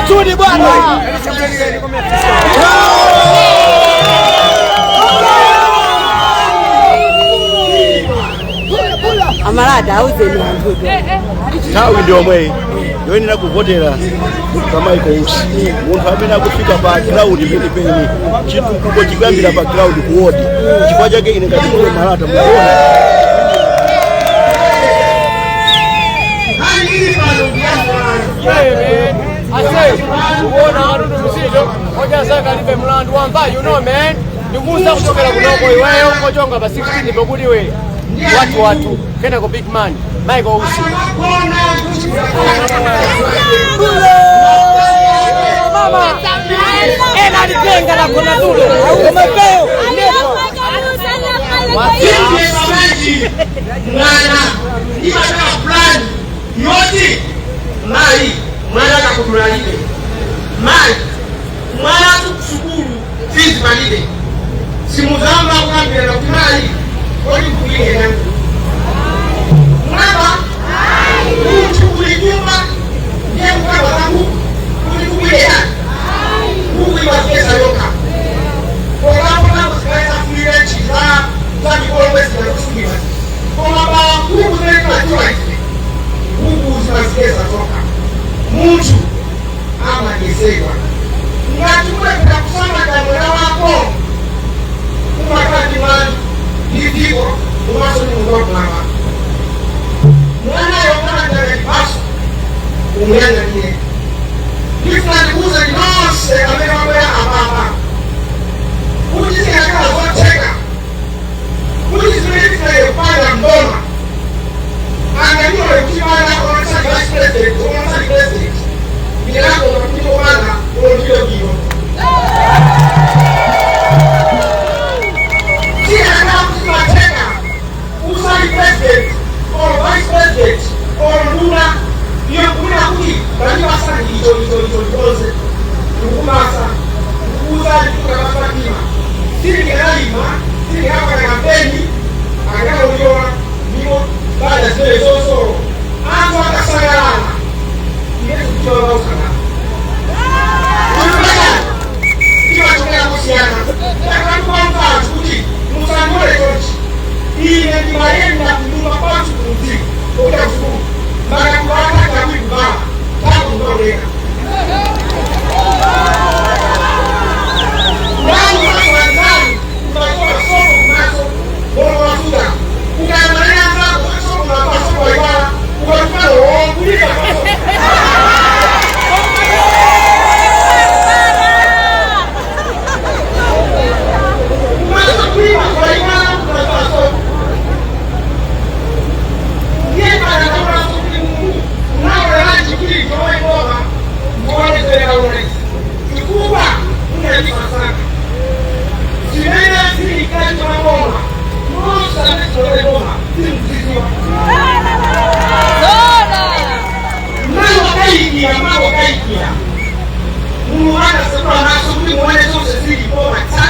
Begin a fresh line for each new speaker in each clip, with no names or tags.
Tuni bwana.
Amalata auzeni anthu.
Nthawi ndi yomweyi yoyenera kuvotera a Michael Usi, munthu amene akufika pa ground penipeni. Chitukuko chikuyambira pa ground, ku ward. Chifukwa chake ine ngati kuno Malata mukuona.
Yeah, man. I say, kuona katundu mzito, hoja zake alibe mlandu wamba, you know man. Ndikuuza kuchokera kunoko iweyo kochonga pa 16 pakuti we watu watu kenako big man Michael Usi.
Mama. Ena alitenga na kona duro. Umepeo.
Mwana imataka plan yoti mayi mwana kakutulalibe, mayi mwana kusukulu fees palibe, simuzamba kukambirana kuti mayi kodi kuligena mwaba munthu kuli nyumba ndiye kukaba kangu kuti kukulera kukuiwapesa yoka pokaponapo zikaisafulira nchiza za mikolowesi nakusungira koma pa nkhuku zimene timadziwa ife, nkhuku zimazipeza zoka. Munthu amadyezedwa ngati ulepera kusamala mwana wako, umakhala ndi mwana ndi dziko umaso ndi munthu wakumwamba. Mwanayo amatanga chipaso, umuyang'anire. Ndifuna ndikuuze nonse amene wabwera apapa kuti zikakhala zotheka kuti zimene tifunire kupanga mboma anganiole kuti mana onosali vice president, onosali president, ndinako kuti opanga olondile bwino. Zikakhala kuti matheka usali president or vice president or nduna iyo kunena kuti bandipasani icho, icho, icho ndikonze ndikukumasa ndikuuzani kuti ukakafatima sindingalima, sindingapanga kampeni akanauliola ndipo bada zimene zosolo anthu akasangalala ine zikuchiwa usangalala timachokera kusiyana. Takatukwamva anthu kuti musangole chonchi. Ine ndimayenda kunyumba kwathu kumdziko kupita kusukulu makatuwakatakwiri kubala takundauleka wangu umakola soko kumaso bolo wafuta ukayamanena zako soko makola soko waiwala ukatufana wokulika. Kumaso kulima waiwala ukakola soko ndiye kana kaona kuti Mungu unaolelanji kuti itowe ngoma muonezerekaonezi chifukwa munalipa sana zimene zili kati mwa boma nonse boma zili mziziwa mawu akayikira, mawu akayikira. Mulungu anasekula maso kuti muone zonse zili boma ta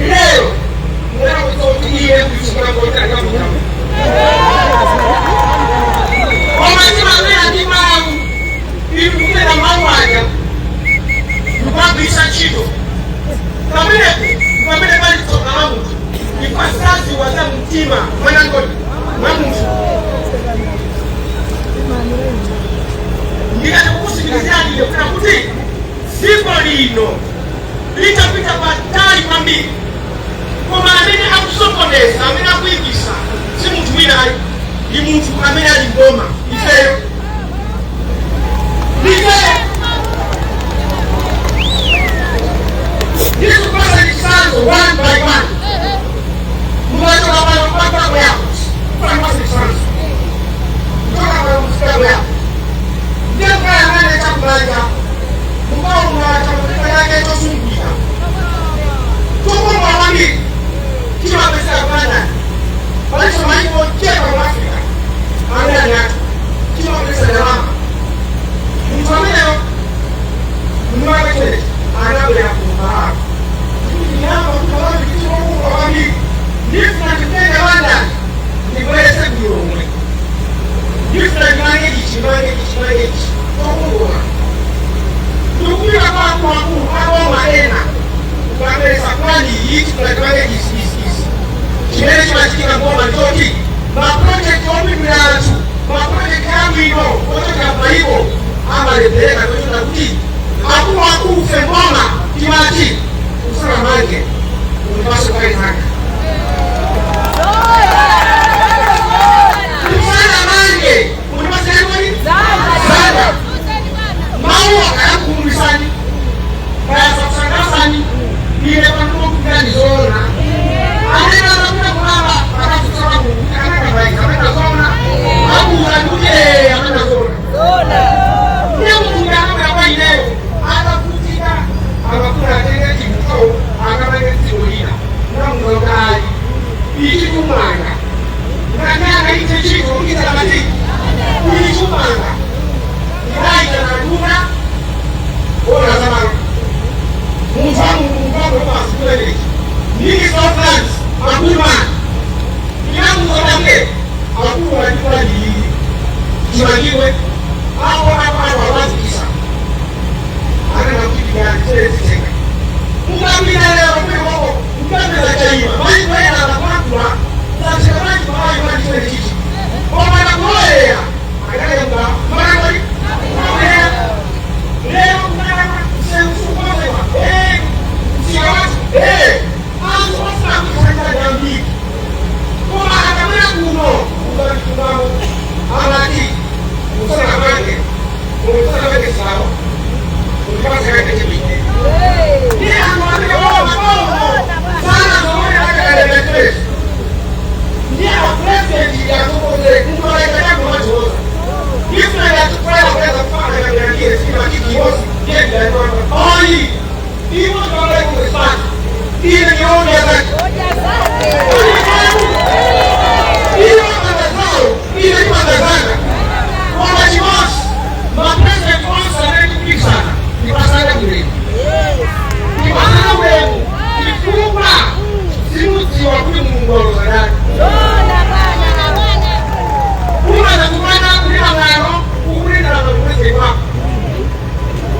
lero mwana kuti iye kuichikakoitakamukamu koma timamera ndi mawu ikupera mawu aja ndikugwisa ntchito pamenepo pamene pali tsoka la munthu ikwasaziwa za mtima mwanangoni mwa munthu. Ndikati kukusikilizani ndikufuna kuti dziko lino litapita patali kwambiri, koma amene akusokoneza, amene akuyikisa si munthu wina ayi, ndi munthu amene ali mboma, ifeyo, ifeyo. Ndikupasa chitsanzo one by one. Mukachoka pano mpaka yako kupasa chitsanzo kuchoka pano kufika yako ndiye mukayang'ane chakumanja mukaona chakutika yake chosungulira chokomba kwambiri chimapesera kulandani paliso maiko chepa mu Africa. Timalephereka tochita kuti akuluakulu femboma timati usalamange unipase kwaizanga usalamange unipase zanga mawu akayakuhumisani kayasakusangasani ile panokukanizoona anena anakuja kulala akatusaba amena zona akuza nduje amena zona ndiye Mulungu anabwera kwa ineyo atakutika akafuna atenge chinthu akamange dziko lina unamuza kuti ayi ichi kumanga ngati akaite chiko kukitala mati ili kumanga inaita naduna ona zamalo munthu amulungu pasi kulekechi Minister of Lands Makuma inamuza kuti akulu alikuwa ni chimangiwe awo apo awazikisa anena kuti ndiyachezitenga mukambira lero kwekoko mukambira chaima maikoera akakwakula sacheka maji mawayi malichene chichi omana kuloyeya akadalemba manakoli kuloyeya lero kunalama seusukozewa msika watu anthu ofuna kuisanjira mbiri koma akamwera kuno kukachikumamo amati musana mange musana mange sawa ukipasakake chibiki ndiye anthu amene sana zoona akakalembetweso ndiye apresident yakukozere kumalaikayakumachoza ifuna yakukwela kuweza kufanya kabirangie sima kikimosi ndiye ndiyakwamba oyi iwo tawalaikuresaki ile ni zake iyo matazao ile ni matazanga kwamba chimosi mapresident onse amene tikupikisana ndipasana ulemu ndipasana ulemu chifukwa simudziwa kuti Mulungu alozadani umaza kumana kulira mwano ukulindira mapresident wako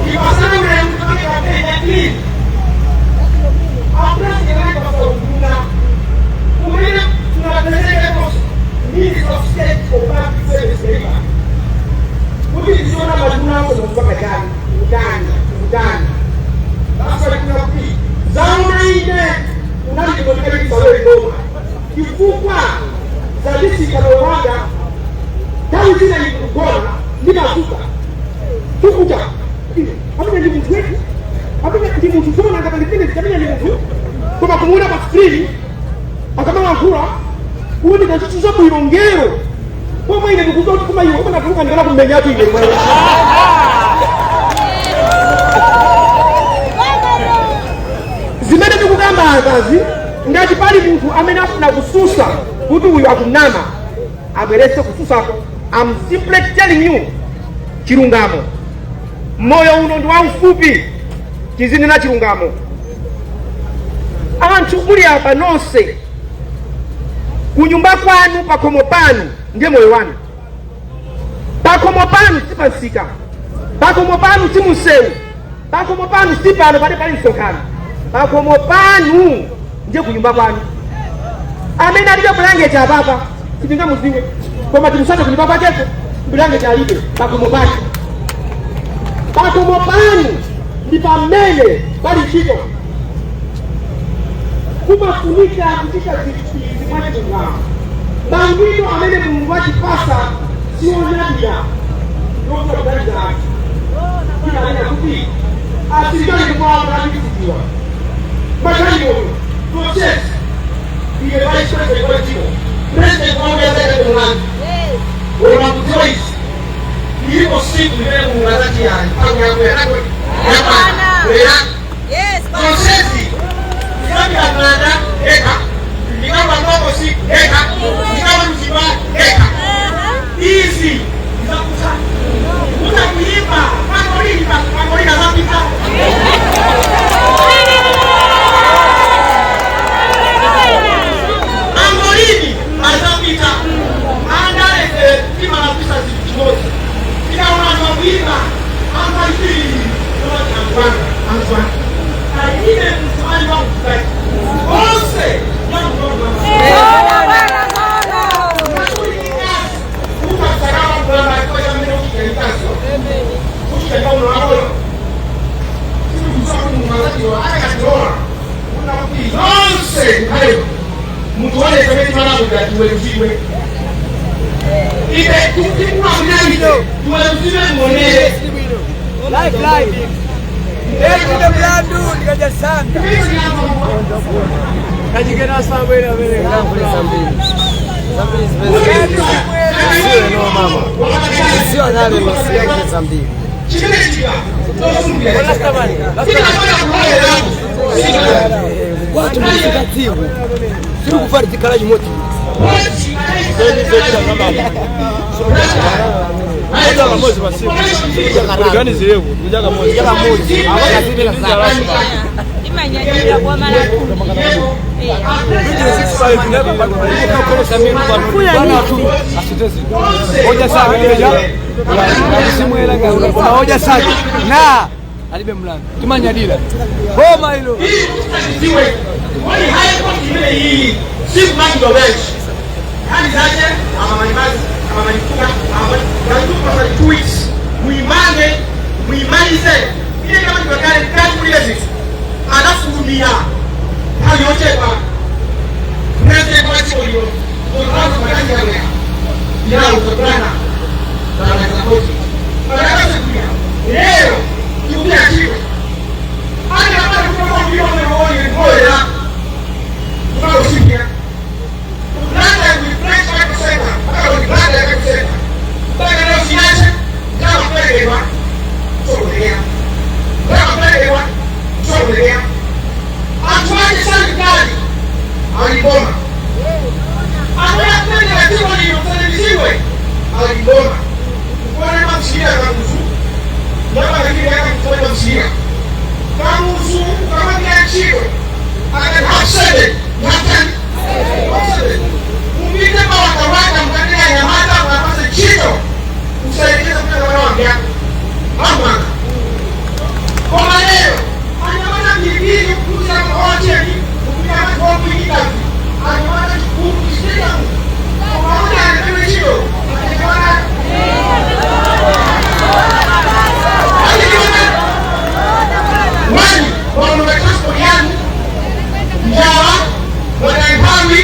ndipasana ulemu tipange kapenya ili apresident ake pasakukuna kumene tunapeleka Minister of State for Public Service Delivery kuti ndiziona maduna ako zokupaka chani utani utani basa kuna kuti zaona ine unalichimotikaisalole ngoma chifukwa zadisikalowanga tawi zina ikugona ndimasuka tukuta amene ndi munthu wetu amene ndi munthu zona ngapandipine amene ndi munthu koma kumuona pa screen akamalankhula kuti ndachituza bwino ngero pomwe ine ndikuza kuti koma iwe koma natuluka ndikana kumenya atu ine mwewe zimene tikukamba akazi ngati pali munthu amene afuna kususa kuti uyu akunama abwerese kususako. I'm simply telling you chilungamo. Moyo uno ndi waufupi, tizinena chilungamo. Anthu muli apa nonse kunyumba kwanu pakhomo panu ndiye moyo wanu. Pakhomo panu sipansika, pakhomo panu si munsewu, pakhomo panu si pano pali pali msonkhano. Pakhomo panu ndiye kunyumba kwanu. Amene alibe bulangeti apapa sitingamuziwe koma timusate kunyumba kwakeko bulangeti alibe pakhomo pake. Pakhomo panu ndi pamene pali ntchito. Kumafunika kuchita zinthu izi mwachilungamo. Mangwiro amene Mulungu achipasa sionyadira yofuna kudalitsa anthu tinanena kuti asilikali kumwamba atikudziwa magalimoto process iye vice president wa dziko president waongezeka kumlandu unakudziwa izi ilipo siku imene Mulungu azati yani yakwana wera process ndikapita manda eka ndikapa mbokosi eka ndikapa mzimba eka izi ndizakuta utakuimba pangolini pangolini azapita pangolini azapita andalete timalapisa zinthu chimodzi tikaona anthu akuimba ambaii anthu anthu Tiweruzidwe ife, tikumakunaife tiweruzidwe muonere.
Live, live. Ndine mlandu ndikajasanga. Kachikena sambwele amene.
Siwe no mama. Sio nale masiya zambiri. Watu muzikatiwe. Siri kufarizikala chimodzi.
Imanyanyira kwa mara.
Hoja sake na alibe mlango timanyadira boma ilo.
Muimange, muimalize ile kama tibakale kazi zinthu anafulumira nthawi yochepa. President wa dziko lino yaukagana aakoti akakasekuya lero tikupira chiro anaaaaoera ukausipya anthu serikali aliboma amene dziko lino televiziwe aliboma kuona mamsira Kamuzu ndamakakiakamkuona mamsira Kamuzu ukamamira ntchito akati 7:30 half 7 mupite pawakawaka mukatira nyamata mukapase ntchito usayekeze kutakawambya amwaka. Koma lero anyamata mbirimbiri kukuza maocheni kupita maokuikikazi anyamata chikulu chitekamu umaona alipewe ntchito anyamata aliona wani waononga transport yanu njala wanamphawi.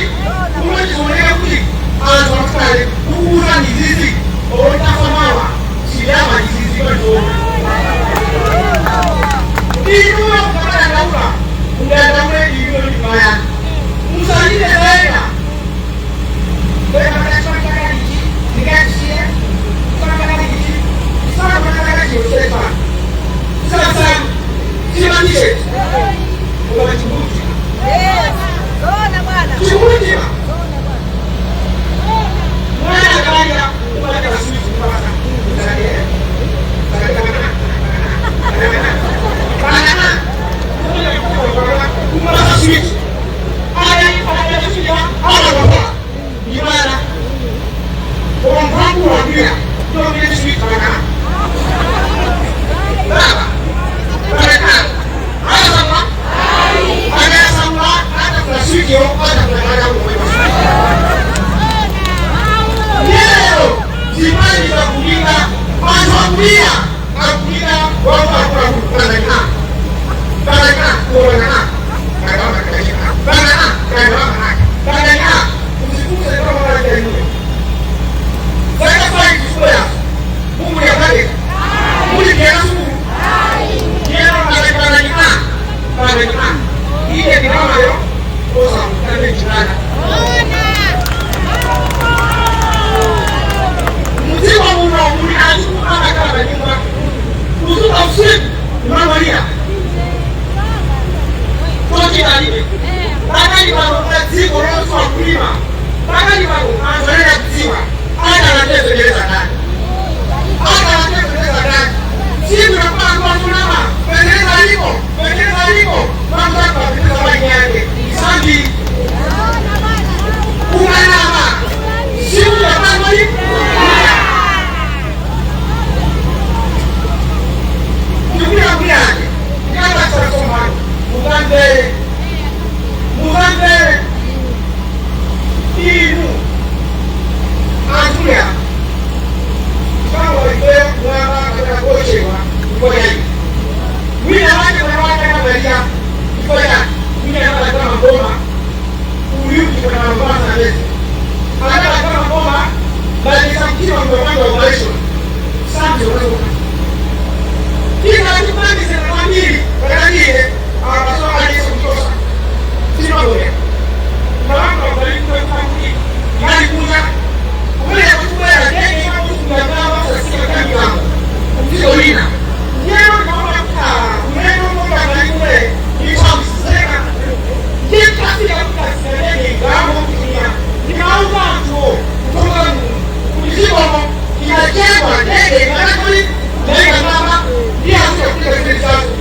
Anataka koma balisamkiwa kwa operation samzo. Kila kipande cha mbili akasoma Yesu kutosa sio bora mwanangu alikuwa kwa alikuja kumbe kuchukua ya ndege kama mtu kama sasa kama kama ndio lina yeye kama kumeno kwa alikuwa ni kwa msema je kasi ya kutasema ngambo kutumia nikaanza tu kutoka kujibu inajengwa ndege maana ndege mama ndiye akuja kuja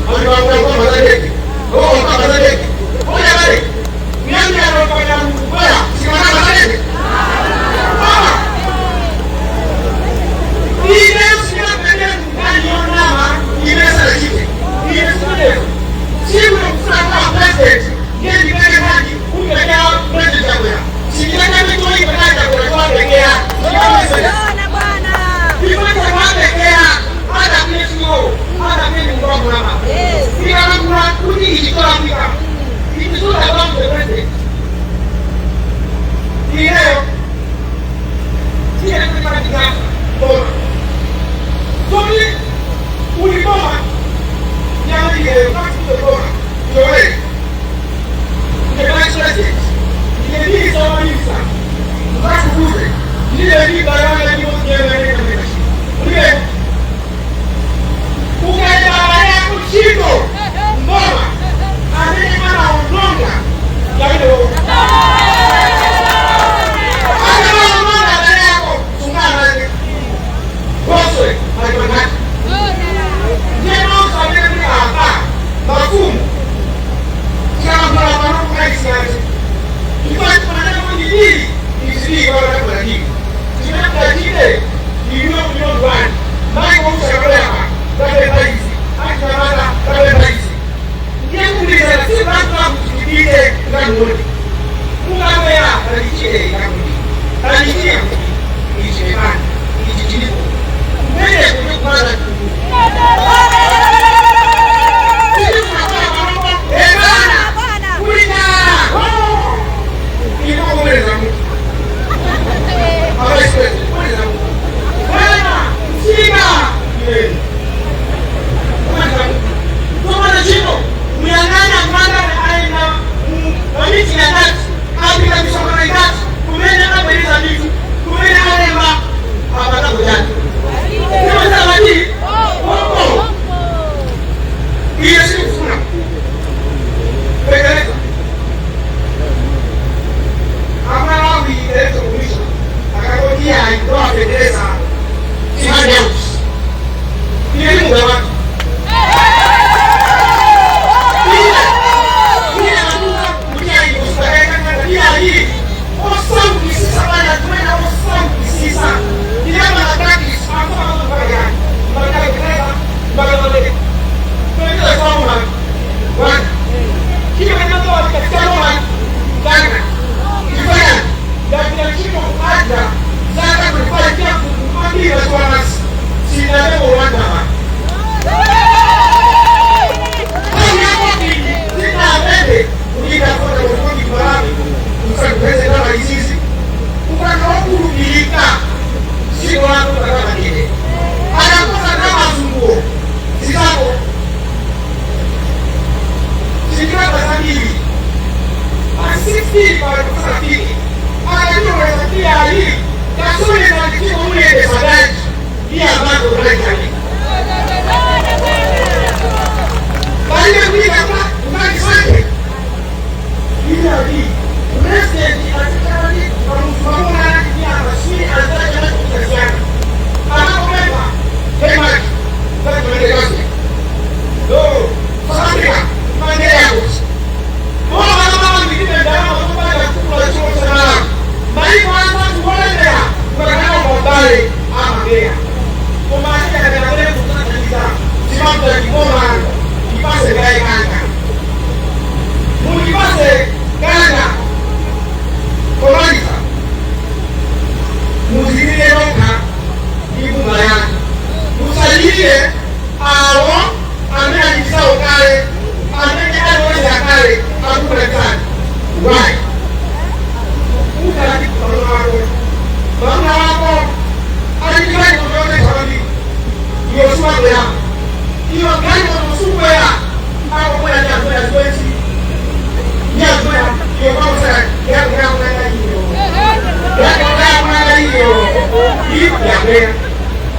Yakwera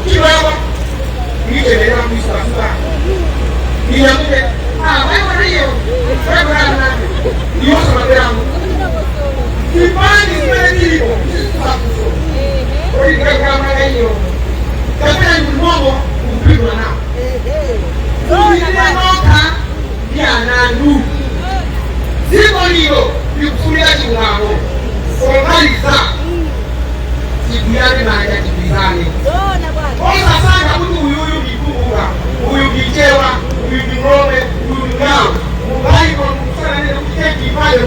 chibaba ichemerera kuisasuka inyamuke aiwariyo iyosomaperangu zipani zimene zilipo zisusakuso oigakamaka iyo kapena ndimomo kupigwa nawo kuienoka ndi ananu. Dziko lilo likufunika chilungamo. Pomaliza, tigwirane manja, tigwirizane, osasankha kuti uyuyu ndikubuka, uyu ndichewa, uyu ndi ng'ombe, uyu ndi ngawo. Mubaiko mukusananene kuti chipande.